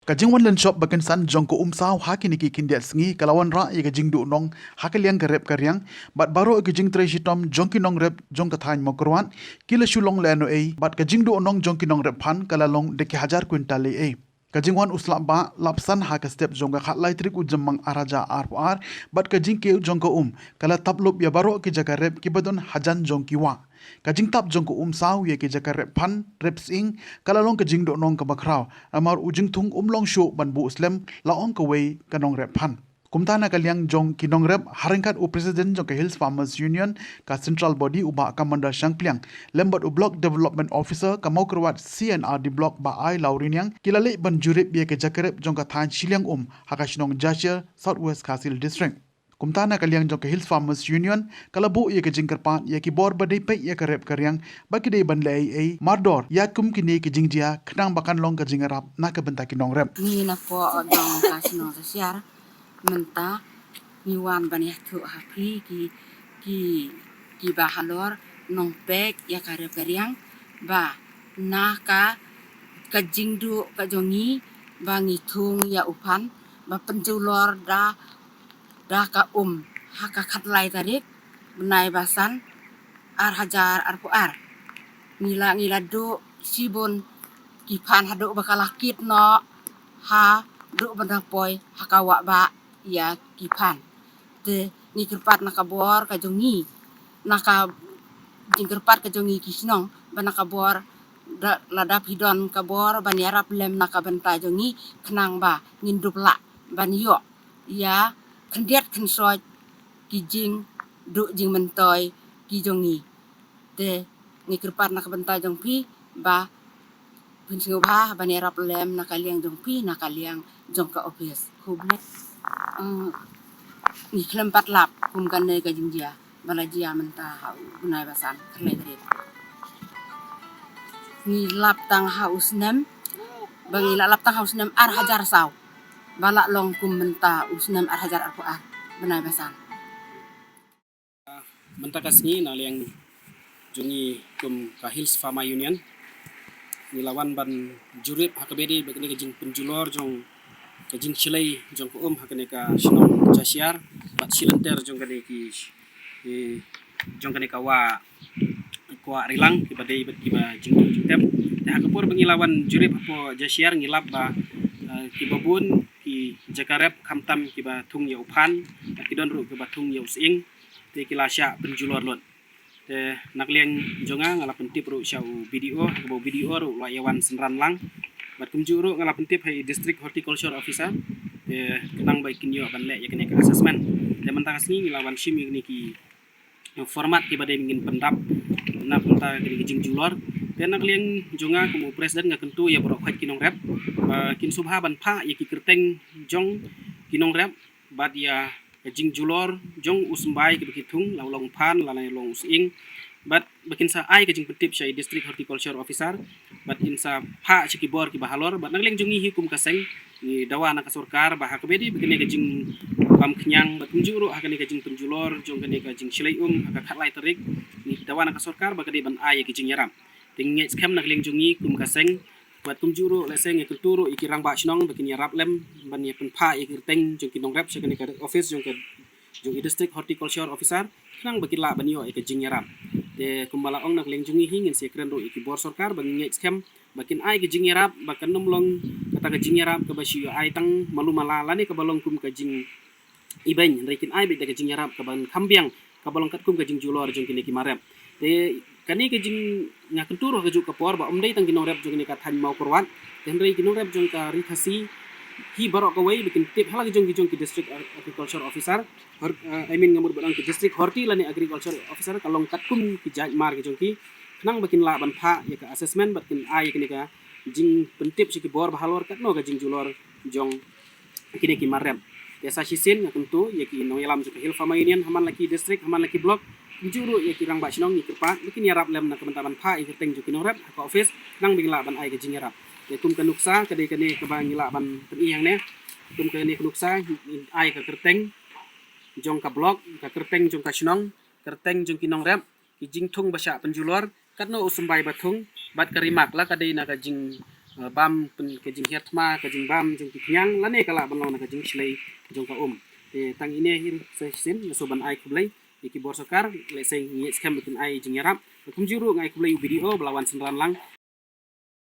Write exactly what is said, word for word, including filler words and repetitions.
Ka jingwan lynshop ba kynsan jong ka um saw ha kine ki khyndiat sngi ka la wanrah ïa ka jingduhnong ha ka liang ka rep ka riang, bad baroh ki jingtrei shitom jong ki nongrep jong ka thaiñ Mawkyrwat ki la shu long lehnohei, bad ka jingduhnong jong ki nongrep phan ka la long da ki hajar kwintal lei ei. Ka jingwan u slap bah lap san ha ka step jong ka khatlai tarik u Jymmang ar hajar arphew ar, bad ka jingkiew jong ka um ka la tap lup ïa baroh ki jaka rep kiba don hajan jong ki wah. Ka jingtap jong ka um saw ïa ki jaka rep phan, rep sying, ka la long ka jingduhnong kaba khraw, namar u jingthung um long shuh ban buh slem, la ong kawei ka nongrep phan. Kumta na ka liang jong ki nongrep, ha ryngkat u President jong ka Hills Farmers Union, ka Central Body, u Bah Commander Shangpliang, lem bad u Block Development Officer ka Mawkyrwat C and R D Block, Bah Ailawriniang, ki la leit ban jurip ïa ka jaka rep jong ka thaiñ shiliang um ha ka shnong Jashiar, South West Khasi Hills District. Kumta na ka liang jong ka Hills Farmers Union ka la buh ïa ka jingkyrpad ïa ki bor ba dei peit ïa ka rep ka riang ba ki dei ban leh ei ei mardor ïa kum kine ki jingjia, khnang ba kan long ka jingïarap na ka bynta ki nongrep. Ngi na poh jong ka shnong Jashiar mynta ngi wan ban ïathuh ha phi ki, ki, kiba halor nongpeit ïa ka rep ka riang, ba na ka, ka jingduh ka jong ngi ba ngi thung ïa u phan ba pynjulor da, da ka um ha ka khatlai tarik bnai ba san ar hajar arphew ar. Ngi la, ngi la duh shibun ki phan haduh ba ka la kit noh haduh ban da poi ha ka wah bah ïa ki phan. Te ngi kyrpad na ka bor ka jong ngi, na ka jingkyrpad ka jong ngi ki shnong, ba na ka bor da, lada phi don ka bor ban ïarap lem na ka bynta jong ngi, khnang ba ngin dup lah ban ïoh ïa khyndiat khynsoit ki jingduh jingmyntoi ki jong ngi. Te ngi kyrpad na ka bynta jong phi ba phin sngewbha ban ïarap lem na ka liang jong phi, na ka liang jong ka office. Khublei. Eh, ngi khlem pat lap kum kane ka jingjia ba la jia mynta ha u bnai ba san, khlem rit. Ngi lap tang ha u snem, ba ngi la lap tang ha u snem ar hajar saw ba la long kum mynta u snem ar hajar arphew ar, bnai ba san. Mynta ka sngi na liang jong ngi kum ka Hills Farmer Union, ngi la wan ban jurip ha kaba ïadei bad kane ka jingpynjulor jong ka jingshlei jong ka um ha kane ka shnong Jashiar bad shi lynter jong kane ki, ki, jong kane ka wah Kwah Rilang, kiba dei bad kiba jingthung jingtep. Te ha ka por ba ngi la wan jurip hapoh Jashiar ngi lap ba, eh, kiba bun ki jaka rep khamtam kiba thung ïa u phan, bad ki don ruh kiba thung ïa u sying, te ki la shah pynjulor lut. Te na ka liang jong nga, nga la pyntip ruh sha u B D O, ha kaba u B D O ruh u la ïa wan synran lang. Bad kumjuh ruh nga la pyntip ha i District Horticulture Officer, te khnang ba kin ïoh ban leh ïa kane ka assessment. Te mynta ka sngi ngi la wan shim ïa kine ki format kiba dei ngin pyndap na ka bynta kine ki jingjulor. Te na ka liang jong nga kum u president nga kyntu ïa baroh khoit ki nongrep ba kin sngewbha ban phah ïa ki kyrteng jong ki nongrep bad ïa ka jingjulor jong u symbai kiba ki thung, la u long phan, la u long u sying. Bad ba kin sa ai ka jingpyntip sha i District Horticulture Officer bad kin sa phah sha ki bor kiba halor. Bad na ka liang jong ngi hi kum ka seng ngi dawa na ka sorkar ba ha kaba ïadei bad kane ka jingbam khñiang bad kumjuh ruh ha kane ka jingpynjulor jong kane ka jingshlei um ha ka khatlai tarik, ngi dawa na ka sorkar ba ka dei ban ai ïa ka jingïarap. Te ngi ngeit skhem na ka liang jong ngi kum ka seng bad kumjuh ruh lehse ngi kyntu ruh ïa ki rangbah shnong ba kin ïarap lem ban ïa pynphah ïa ki kyrteng jong ki nongrep sha kane ka office jong ka, jong i District Horticulture Officer, khnang ba kin lah ban ïoh ïa ka jingïarap. Te kumba la ong, na ka liang jong ngi hi ngin sa ïakren ruh ïa ki bor sorkar ba ngi ngeit skhem ba kin ai ka jingïarap, ba kan ym long kata ka jingïarap kaba shu ai tang malu mala lane kaba long kum ka jingibeiñ, hynrei kin ai beit da ka jingïarap kaban kham biang, kaba long katkum ka jingjulor jong kine ki mar rep. Te kane ka jing, nga kyntu ruh ha kajuh ka por ba ym dei tang ki nongrep jong kane ka thaiñ Mawkyrwat, te hynrei ki nongrep jong ka Ri Khasi hi baroh kawei ba kin tip ha la ki jong ki jong ki District Agriculture Officer, hor-, eh, I mean, nga mut ban ong ki District Horti lane Agriculture Officer, ka long katkum ki jait mar ki jong ki, khnang ba kin lah ban phah ïa ka assessment bad kin ai ïa kane ka jingpyntip sha ki bor ba halor katno ka jingjulor jong kine ki mar rep. Te sa shisien nga kyntu ïa ki nongïalam jong ka Hill Farmer Union ha man la ki district, ha man la ki block, kumjuh ruh ïa ki rangbah shnong, ngi kyrpad ba kin ïarap lem na ka bynta ban phah ïa ki kyrteng jong ki nongrep ha ka office, khnang ba ngin lah ban ai ka jingïarap. Te kum ka nuksa ka dei kane kaba ngi lah ban pyni hangne. Kum kane ka nuksa, ai ka kyrteng jong ka block, ka kyrteng jong ka shnong, kyrteng jong ki nongrep, ki jingthung ba shah pynjulor, katno u symbai ba thung, bad ka remark la ka dei na ka jing, eh, bam pyn ka jinghiar thma, ka jingbam jong ki khñiang, lane ka lah ban long na ka jingshlei jong ka um. Te tang ine hi sa shisien, nga sngewbha ban ai khublei ïa ki bor sorkar, lehse ngi skhem ba kin ai jingïarap. Kumjuh ruh nga ai khublei ïa u B D O ba la wan synran lang,